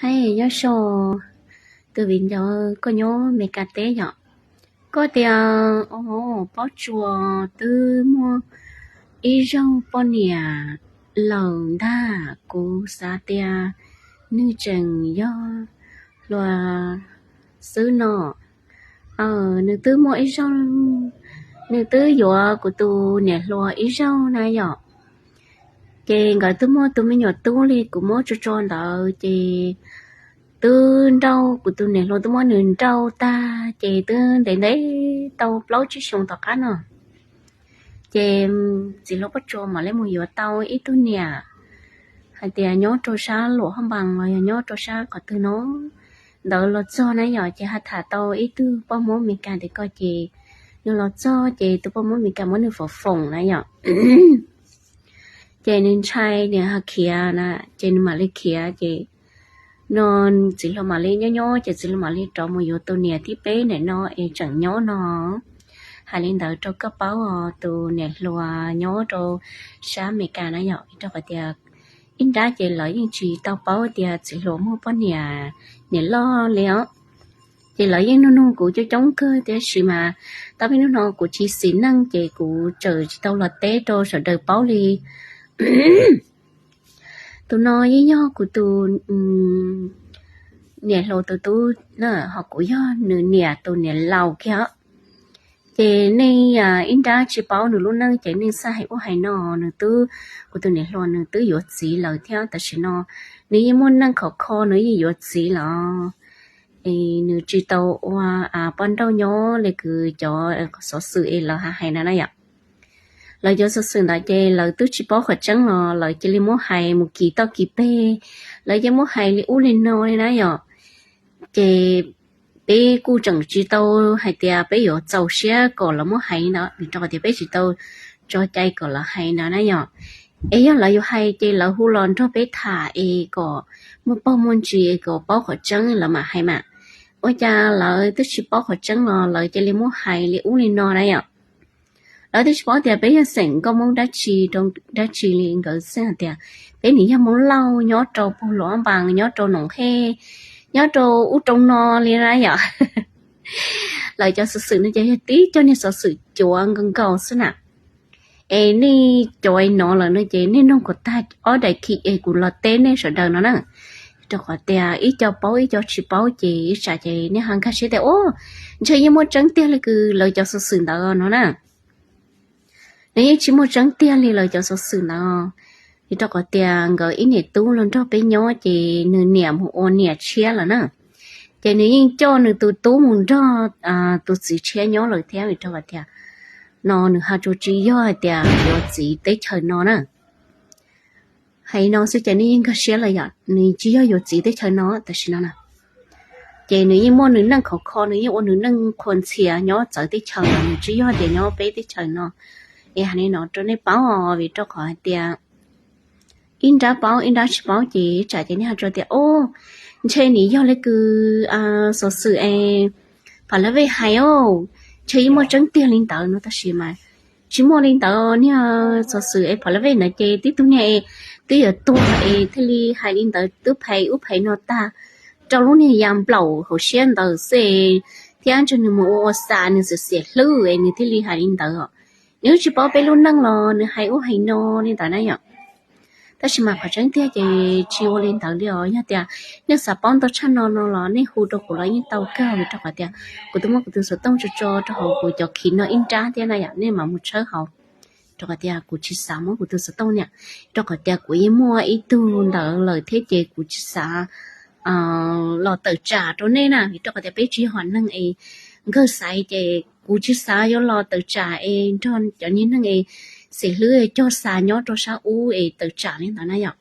Hais nyob zoo, tus viv ncaus koj nyob Meskas teb yom? Koj tias, o, Pob Tsuas twb muaj ib zaug poj niam lawm ntag, kuv xav tias nws tseem yog hluas xwb no. Nws twb muaj ib zaug, nws twb yuav kuv tus niam hluas ib zaug na yom. Ces nkawd twb muaj tus me nyuam tub li kuv muab tso tso ntawd ces twb nrauj, kuv tus niam hluas twb muab nws nrauj tag ces twb ntev ntev tau plaub tsib xyoos tom qab no. Ces txiv hluas Pob Tsuas mam li mus yuav tau ib tug niam hais tias nyob rau sab Luam Haj Npas los yog nyob rau sab qhov twg no ntawd los txog na yom, ces hais tham tau ib tug poj Hmoob Meskas tias koj ces nws los txog ces tus poj Hmoob Meskas muab nws foom foom na yom. Ces nws ntshai nws ho khiav na, ces nws mam li khiav ces no txiv hluas mam li nyob nyob ces txiv hluas mam li rov mus yuav tus niam thib peb ntawm no es tseem nyob no. Hais li ntawd rau koj paub os, tus niam hluas nyob rau sab Amelikas na yom, rau qhov tias ib nrab ces lawv yeej tsis tau paub tias txiv hluas muaj poj niam, niam loj li os. Ces lawv yeej nug nug kuv coob coob kawg tiam sis mas tau peb hnub no kuv tsis xis neej ces kuv tseem tsis tau los teb rau sawv daws paub li. Tus no yeej yog kuv tus niam hluas tus tub, ho kuv yog nws niam tus niam laus kiag. Ces nej ib nrab tsis paub nws lub neej ces nej xav hais ub hais no, nws twb, kuv tus niam hluas nws twb yuav txiv lawm thiab tam sim no nws yeej muaj neej khov kho, nws yeej yuav txiv lawm. Nws tsis tau ua poj nrauj nyob li kws cov xov xwm es lawv hais hais na na yom. Lawv cov xov xwm ntawd ces lawv twb tsis paub qhov tseeb los lawv cia li muab hais mus kis toj kis peg, lawv yeej muab hais li ub li no li na yom. Ces peb kuj tseem tsis tau hais tias peb yuav txaus siab kom lawv muab hais ntawd, vim rau qhov tias peb tsis tau tso cai kom lawv hais ntawd na yom. Es yog lawv yuav hais ces lawv hu los nrog peb tham es kom muaj pog muaj ntsis es kom paub qhov tseeb lawv mam hais mas. Ua cas lawv twb tsis paub qhov tseeb los lawv cia li muab hais li ub li no na yom. Lawv twb tsis paub tias peb yog xeem nkauj Hmoob dab tsi rau dab tsi li, nkawd xeem hais tias peb nim yog Hmoob Lauj nyob rau puag Luam Npas, nyob rau Noom Hej, nyob rau ub rau no li na yom. Lawv cov xov xwm no ces yog tib cov niag xov xwm cuav nkaus nkaus xwb na. Es nej cov no lawm no ces nej noog kom tag ob daim khi es kuv los teb nej sawv daws no na. Rau qhov tias ib co paub ib co tsis paub ces ib tsam ces nej ho nkag siab tias, o, ntshe yeej muaj tseeb tiag li kws lawv cov xov xwm ntawd no na. Nws yeej tsis muaj tseeb tiag li lawv cov xov xwm ntawd. Vim rau qhov tias nkawd ib niam tub los nrog peb nyob ces nws niam mus ua niam tshiab lawm na. Ces nws yeej coj nws tus tub mus nrog tus txiv tshiab nyob lawm thiab, vim rau qhov tias no nws ho tsuas tsis yog hais tias yuav txiv teb chaws no na. Hais no xwb ces nej yeej nkag siab lawm yom, nws tsis yog yuav txiv teb chaws no tam sim no na. Ces nws yeej muaj nws neej khov kho, nws yeej ua nws neej qhuas ntxhias nyob txawv teb chaws, nws tsis yog tias nyob peb teb chaws no. Es hais li no rau nej paub os, vim rau qhov hais tias ib nrab paub ib nrab tsis paub ces tsam ces nej ho tso tias, o, ntshe nim yog li kws xov xwm es Phav Laj Vej hais os, ntshe yeej muaj tseeb tiag li ntawd no, tab sis mas tsis muaj li ntawd. Niag xov xwm es Phav Laj Vej ntawd ces tib tug niag es twb yuav tuag es thiaj li hais li ntawd, twb phem ub phem no tag rau lub niag yas nplaum hauv siab ntawd xwb, thiab ntshe nws mus ua ua xav nws xiam xiam hlwb es nws thiaj li hais li ntawd os. Nws tsis paub peb lub neej los nws hais ub hais no li ntawd na yom. Tab sis mas qhov tseeb tiag ces tsis ua li ntawd li os. Yog tias nej xav paub ntau tshaj no no los nej hu rau kuv los yeej tau kawg, vim rau qhov tias kuv twb muab kuv tus xov tooj tso tso rau hauv kuv cov khi no ib nrab thiab na yom, nej mam mus tshawb hauv. Rau qhov tias kuv tsis xav muab kuv tus xov tooj niam, rau qhov tias kuv yeej muaj ib tug ntawd lawm thiab ces kuv tsis xav los tawm tsam rau nej na, vim rau qhov tias peb tsis yog hom neeg es nkawg xaiv ces kuv tsis xav yuav los tawm tsam es nrog cov niag neeg es xim hlwb cog xav nyob rau sab ub es tawm tsam li ntawd na yom.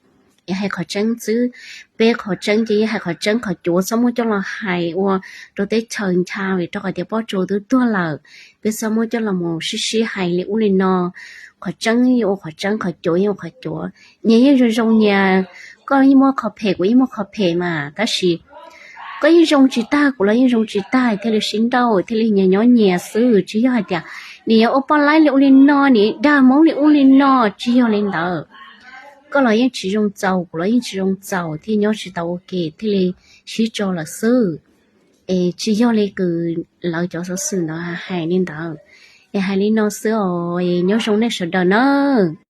Es hais qhov tseeb xwb, peb qhov tseeb ces yeej hais qhov tseeb, qhov cuav txhob muab coj los hais ua rau teb chaws ncha, vim rau qhov tias Pob Tsuas twb tuag lawm, peb txhob muab coj los mus sib sib hais li ub li no. Qhov tseeb yeej ua qhov tseeb, qhov cuav yeej ua qhov cuav. Nyias yeej zoo zoo nyias, koj yeej muaj qhov phem kuv yeej muaj qhov phem mas, tab sis koj yeej zoo tsis tag kuv los yeej zoo tsis tag, thiaj li sib nrauj thiaj li nyias nyob nyias xwb, tsis yog hais tias nim yuav ua poj laib li ub li no, nim dag Hmoob li ub li no, tsis yog li ntawd. Koj los yeej tsis zoo txaus, kuv los yeej tsis zoo txaus, thiaj nyob tsis tau ua ke thiaj li sib tso lawm xwb. Es tsis yog li kws lawv cov xov xwm ntawd hais li ntawd, es hais li no xwb os, nyob zoo nej sawv daws nawb.